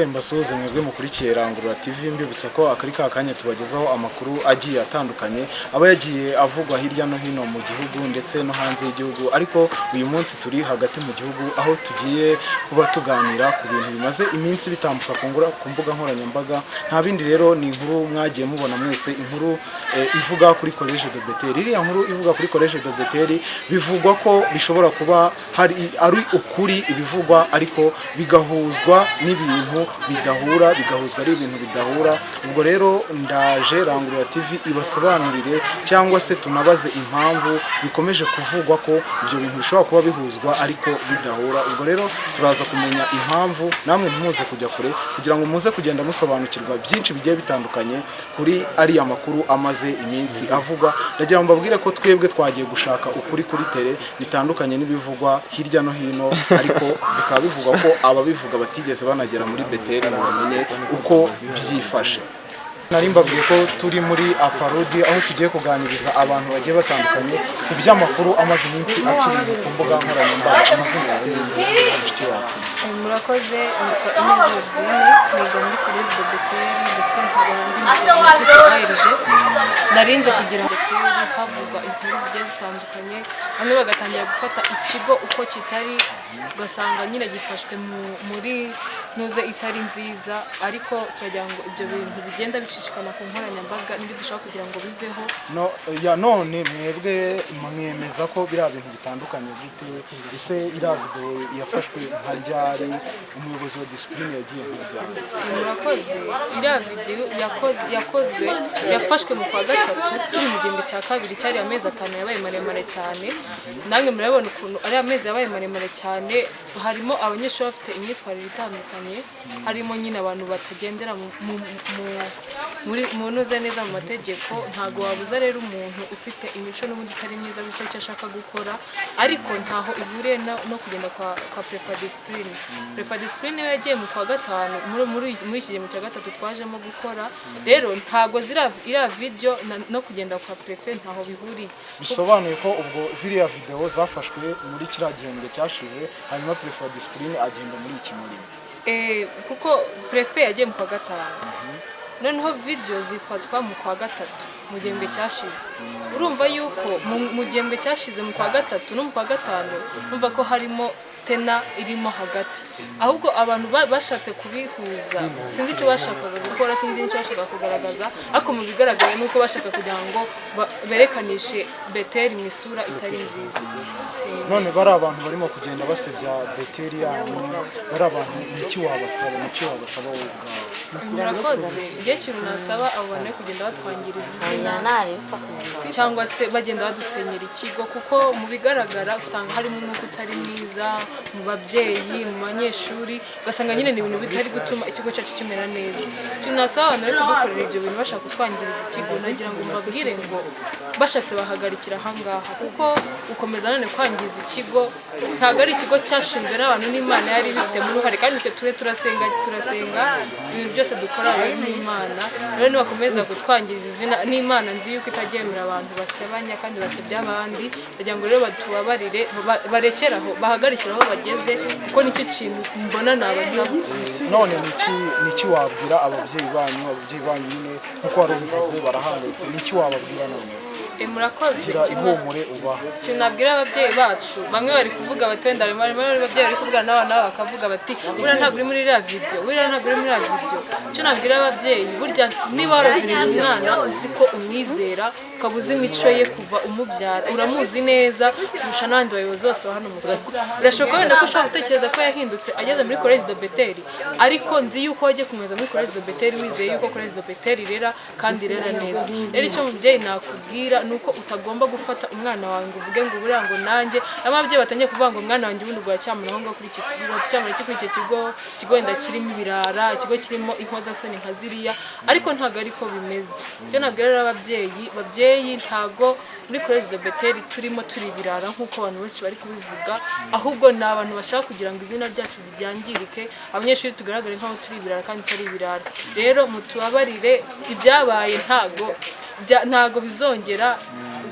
Mbasuhuze mwebwe mukurikiye Rangurura TV, mbibutsa ko akari ka kanya tubagezaho amakuru agiye atandukanye aba yagiye avugwa hirya no hino mu gihugu ndetse no hanze y'igihugu. Ariko uyu munsi turi hagati mu gihugu, aho tugiye kuba tuganira ku bintu bimaze iminsi bitambuka ku mbuga nkoranyambaga. Nta bindi rero, ni inkuru mwagiye mubona mwese, inkuru ivuga kuri Collège de Bethel. Iriya nkuru ivuga kuri Collège de Bethel bivugwa ko bishobora kuba hari ari ukuri ibivugwa, ariko bigahuzwa n'ibintu bidahura, bigahuzwa ari ibintu bidahura. Ubwo rero ndaje Rangurura TV ibasobanurire cyangwa se tunabaze impamvu bikomeje kuvugwa ko ibyo bintu bishobora kuba bihuzwa ariko bidahura. Ubwo rero turaza kumenya impamvu, namwe ntimuze kujya kure kugira ngo muze kugenda musobanukirwa byinshi bigiye bitandukanye kuri ariya makuru amaze iminsi avugwa. Ndagira ngo mbabwire ko twebwe twagiye gushaka ukuri kuri terrain, bitandukanye n'ibivugwa hirya no hino, ariko bikaba bivugwa ko ababivuga batigeze banagera muri Beteri ngo bamenye uko byifashe. Nari mbabwiye ko turi muri Aparudi, aho tugiye kuganiriza abantu bagiye batandukanye ku by'amakuru amaze iminsi aca ibintu ku mbuga nkoranyambaga. Amazina yawe ni mushiki wacu? Murakoze, nitwa Ineza Brune, niga muri Collège de Bethel ndetse nkaba ndi mu ARG. Narinje kugira ngo Bethel havugwa inkuru zigiye zitandukanye, bamwe bagatangira gufata ikigo uko kitari, ugasanga nyine gifashwe muri ntuze itari nziza. Ariko turagira ngo ibyo bintu bigenda bicicikana ku nkoranyambaga nibyo dushaka kugira ngo biveho. No, ya none mwebwe mwemeza ko biriya bintu bitandukanye gute? Ese iriya video yafashwe nka ryari? Umuyobozi wa discipline yagiye nka ryari? Murakoze. Iriya video yakozwe, yafashwe mu kwa gatatu, turi mu gihembwe cya kabiri. Cyari amezi 5 yabaye maremare cyane. Namwe murabibona ukuntu ari amezi yabaye maremare cyane. Harimo abanyeshuri bafite imyitwarire itandukanye, harimo nyine abantu batagendera mu ntuze neza mu mategeko. Ntabwo wabuza rero umuntu ufite imico n'ubundi itari myiza gukora icyo ashaka gukora, ariko ntaho ihuriye no kugenda kwa préfet discipline. Préfet discipline we yagiye mu kwa gatanu, muri iki gihembwe cya gatatu twajemo gukora. Rero ntago iriya video no kugenda kwa préfet ntaho bihuriye. Bisobanuye ko ubwo ziriya video zafashwe muri kiriya gihembwe cyashize, hanyuma préfet wa discipline agenda muri iki murimo? Kuko préfet yagiye mu kwa gatanu, noneho video zifatwa mu kwa gatatu, mu gihembwe cyashize. Urumva yuko mu gihembwe cyashize mu kwa gatatu no mu kwa gatanu, urumva ko harimo tena irimo hagati. Ahubwo abantu bashatse kubihuza, sinzi icyo bashakaga gukora, sinzi n'icyo bashakaga kugaragaza, ariko mu bigaragara ni uko bashaka kugira ngo berekanishe Beteri mu isura itari nziza. None bari abantu barimo kugenda basebya Beteri yanyu, bari abantu, niki wabasaba wowe ubwawe? Murakoze. Igihe ikintu nasaba abo bantu bari kugenda batwangiriza izina cyangwa se bagenda badusenyera ikigo, kuko mu bigaragara usanga harimo umwuka utari mwiza mu babyeyi, mu banyeshuri, ugasanga nyine ni ibintu bitari gutuma ikigo cyacu kimera neza. Ikintu nasaba abantu bari kudukorera ibyo bintu bashaka kutwangiriza ikigo, nagira ngo mbabwire ngo bashatse bahagarikira ahangaha, kuko gukomeza none kwangiza ikigo, ntabwo ari ikigo cyashinzwe n'abantu, n'Imana yari ibifitemo uruhare. Kandi twe ture turasenga, turasenga, ibintu byose dukora biba n'Imana. Rero nibakomeza kutwangiriza izina, n'Imana nzi yuko itaryemera abantu basebanya kandi basebya abandi. Ndagira ngo rero batubabarire, barekere aho, bahagarikire aho bageze, kuko nicyo kintu mbona nabasaba. None niki wabwira ababyeyi banyu? Ababyeyi banyu nyine, nk'uko wari ubivuze, barahangayitse. Niki wababwira none? Murakoze. Gira ihumure ubaha. Ikintu nabwira ababyeyi bacu, bamwe bari kuvuga bati wenda harimo ababyeyi bari kuvugana n'abana babo bakavuga bati: "Buriya ntabwo uri muri iriya video, buriya ntabwo uri muri iriya video." Icyo nabwira ababyeyi, burya niba warohereje umwana, uzi ko umwizera, ukaba uzi imico ye kuva umubyara, uramuzi neza kurusha n'abandi bayobozi bose ba hano mu kigo. Birashoboka wenda ko ushobora gutekereza ko yahindutse ageze muri Collège de Bethel, ariko nzi yuko wagiye kumwohereza muri Collège de Bethel wizeye yuko Collège de Bethel irera kandi irera neza. Rero icyo mubyeyi nakubwira ni uko utagomba gufata umwana wawe ngo uvuge ngo buriya ngo nanjye, harimo ababyeyi batangiye kuvuga ngo umwana wanjye ubundi ubwo cyamura aho ngaho kuri icyo kigo, cyamura iki kuri icyo kigo, ikigo wenda kirimo ibirara, ikigo kirimo inkozasoni nka ziriya, ariko ntabwo ariko bimeze. Icyo nabwira rero ababyeyi, babyeyi, ntago muri Collège de Bethel turimo turi ibirara nk'uko abantu benshi bari kubivuga, ahubwo ni abantu bashaka kugira ngo izina ryacu ryangirike, abanyeshuri tugaragare nk'aho turi ibirara kandi tutari ibirara. Rero mutubabarire, ibyabaye ntago bizongera.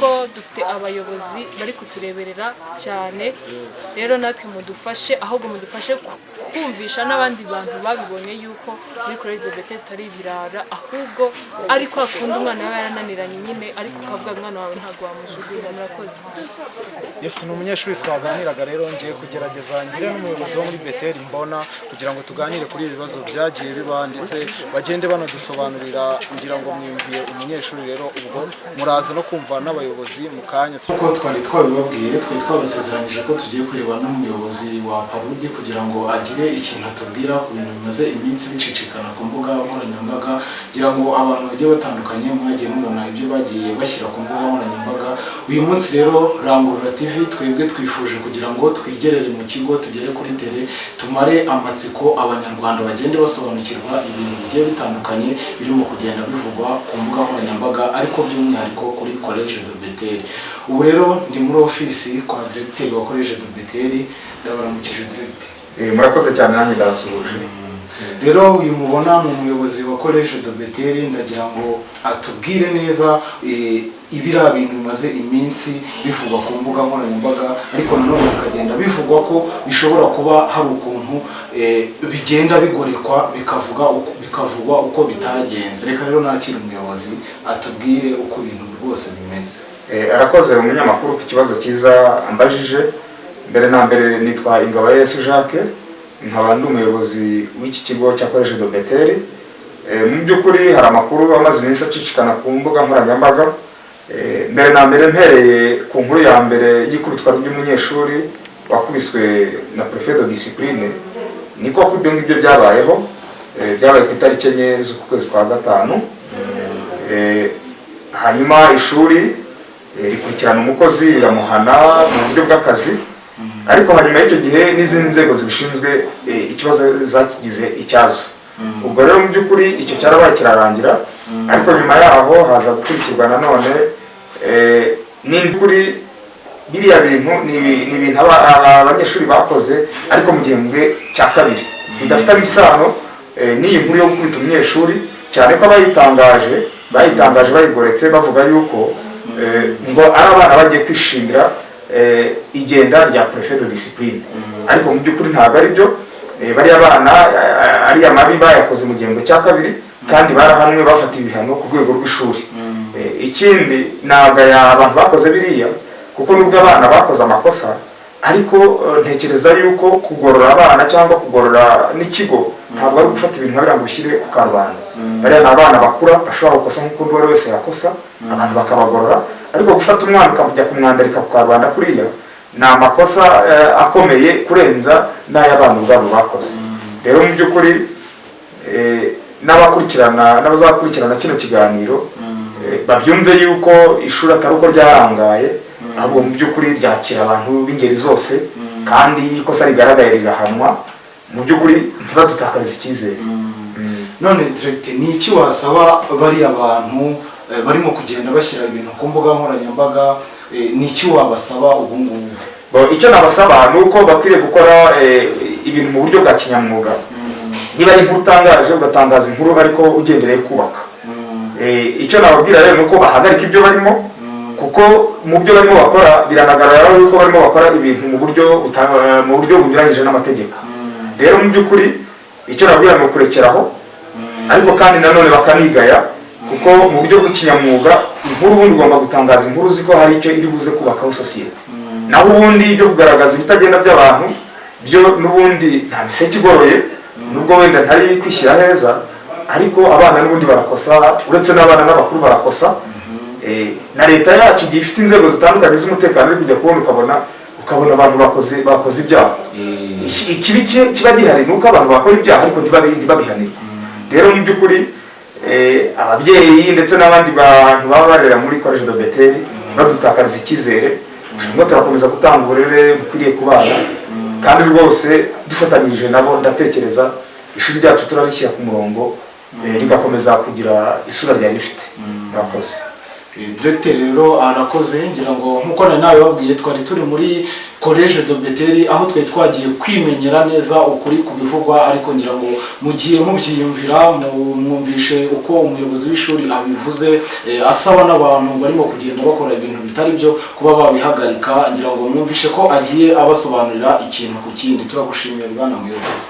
Kuko dufite abayobozi bari kutureberera cyane. Rero natwe mudufashe, ahubwo mudufashe kumvisha n'abandi bantu babibonye yuko muri Collège de Bethel tutari ibirara, ahubwo ari kwa kundi umwana yaba yarananiranye nyine, ariko ukavuga umwana wawe ntabwo wamujugunya. Murakoze. Yes, ni umunyeshuri twaganiraga. Rero ngiye kugerageza ngire n'umuyobozi wo muri Beteli mbona, kugira ngo tuganire kuri ibi bibazo byagiye biba, ndetse bagende banadusobanurira. Ngira ngo mwiyumviye umunyeshuri. Rero ubwo muraza no kumva n'abayobozi mu kanya. Kuko twari twabibabwiye, twari twabasezeranyije ko tugiye kureba n'umuyobozi wa Parudi kugira ngo agire ikintu atubwira ku bintu bimaze iminsi bicicikana ku mbuga nkoranyambaga. Kugira ngo abantu bagiye batandukanye mwagiye mubona ibyo bagiye bashyira ku mbuga nkoranyambaga. Uyu munsi rero Rangurura TV twebwe twifuje kugira ngo twigerere mu kigo, tugere kuri terrain, tumare amatsiko Abanyarwanda, bagende basobanukirwa ibintu bigiye bitandukanye birimo kugenda bivugwa ku mbuga nkoranyambaga, ariko by'umwihariko kuri Collège de Bethel. Ubu rero ndi muri ofisi kwa directeur wa Collège de Bethel. Ndabaramukije, directeur. Murakoze cyane, nanjye ndabasuhuje. Rero uyu mubona ni umuyobozi wa Collège de Bethel. Ndagira ngo atubwire neza ibiriya bintu bimaze iminsi bivugwa ku mbuga nkoranyambaga, ariko nanone bikagenda bivugwa ko bishobora kuba hari ukuntu bigenda bigorekwa, bikavugwa uko bitagenze. Reka rero nakire umuyobozi atubwire uko ibintu rwose bimeze. Arakoze umunyamakuru ku kibazo cyiza ambajije. Mbere na mbere nitwa Ingabo Yesu Jacques, nkaba ndi umuyobozi w'iki kigo cya Collège de Bethel. Mu by'ukuri hari amakuru amaze iminsi acicikana ku mbuga nkoranyambaga. Mbere na mbere mpereye ku nkuru ya mbere y'ikubitwa ry'umunyeshuri wakubiswe na préfet de discipline, niko ko ibyo ngibyo byabayeho. Byabaye ku itariki 4 z'uku kwezi kwa gatanu. Hanyuma ishuri rikurikirana umukozi, riramuhana mu buryo bw'akazi, ariko hanyuma y'icyo gihe n'izindi nzego zibishinzwe ikibazo zakigize icyazo. Ubwo rero mu by'ukuri icyo cyarabaye kirarangira, ariko nyuma yaho haza gukurikirwa nanone n'ukuri biriya bintu ni ibintu abanyeshuri bakoze, ariko mu gihembwe cya kabiri, bidafitanye isano n'iyi nkuru yo gukubita umunyeshuri, cyane ko abayitangaje bayitangaje bayigoretse, bavuga yuko ngo ari abana bagiye kwishimira igenda rya préfet de discipline, ariko mu by'ukuri ntabwo ari byo. Bariya bana ariya mabi bayakoze mu gihembwe cya kabiri, kandi barahanwe, bafatiwe ibihano ku rwego rw'ishuri. Ikindi ntabwo aya abantu bakoze biriya, kuko nubwo abana bakoze amakosa, ariko ntekereza yuko kugorora abana cyangwa kugorora n'ikigo ntabwo ari gufata ibintu nka biriya ngo ubishyire ku karubanda. Bariya ni abana bakura, bashobora gukosa nk'uko undi uwo ari wese yakosa, abantu bakabagorora, ariko gufata umwana ukajya kumwandarika ku karubanda kuriya ni amakosa akomeye kurenza n'ay'abana ubwabo bakoze. Rero mu by'ukuri n'abakurikirana n'abazakurikirana kino kiganiro babyumve yuko ishuri atari uko ryarangaye, ahubwo mu by'ukuri ryakira abantu b'ingeri zose, kandi iyo ikosa rigaragaye rigahanwa. Mu by'ukuri ntibadutakarize icyizere. None directeur, ni iki wasaba bariya bantu barimo kugenda bashyira ibintu ku mbuga nkoranyambaga? Ni iki wabasaba ubu ngubu? Bon, icyo nabasaba ni uko bakwiriye gukora ibintu mu buryo bwa kinyamwuga. Niba ari inkuru utangaje, ugatangaza inkuru ariko ugendereye kubaka. Icyo nababwira rero ni uko bahagarika ibyo barimo, kuko mu byo barimo bakora biranagaragara yuko barimo bakora ibintu mu buryo bunyuranyije n'amategeko. Rero mu by'ukuri icyo nababwira ni ukurekeraho, ariko kandi nanone bakanigaya, kuko mu buryo bw'ikinyamwuga inkuru ubundi ugomba gutangaza inkuru uzi ko hari icyo iri buze kubakaho sosiyete. Naho ubundi ibyo kugaragaza ibitagenda by'abantu byo n'ubundi nta miseke igoroye, nubwo wenda ntari kwishyira heza, ariko abana n'ubundi barakosa, uretse n'abana n'abakuru barakosa. Na leta yacu igiye ifite inzego zitandukanye z'umutekano, uri kujya kubona ukabona abantu bakoze ibyaha. Ikibi kiba gihari ni uko abantu bakora ibyaha ariko ntibabihanirwe. Rero mu by'ukuri ababyeyi ndetse n'abandi bantu baba barera muri Collège de Bethel badutakariza icyizere. Turimo turakomeza gutanga uburere bukwiriye ku bana, kandi rwose dufatanyije nabo ndatekereza ishuri ryacu turarishyira ku murongo, rigakomeza kugira isura ryari rifite. Murakoze. Directeur rero arakoze. Ngira ngo nkuko nari nabibabwiye, twari turi muri Collège de Bethel, aho twari twagiye kwimenyera neza ukuri ku bivugwa, ariko ngira ngo mugiye mubyiyumvira, mwumvishe uko umuyobozi w'ishuri abivuze, asaba n'abantu barimo kugenda bakora ibintu bitari byo kuba babihagarika. Ngira ngo mwumvishe ko agiye abasobanurira ikintu ku kindi. Turagushimiye, bwana muyobozi.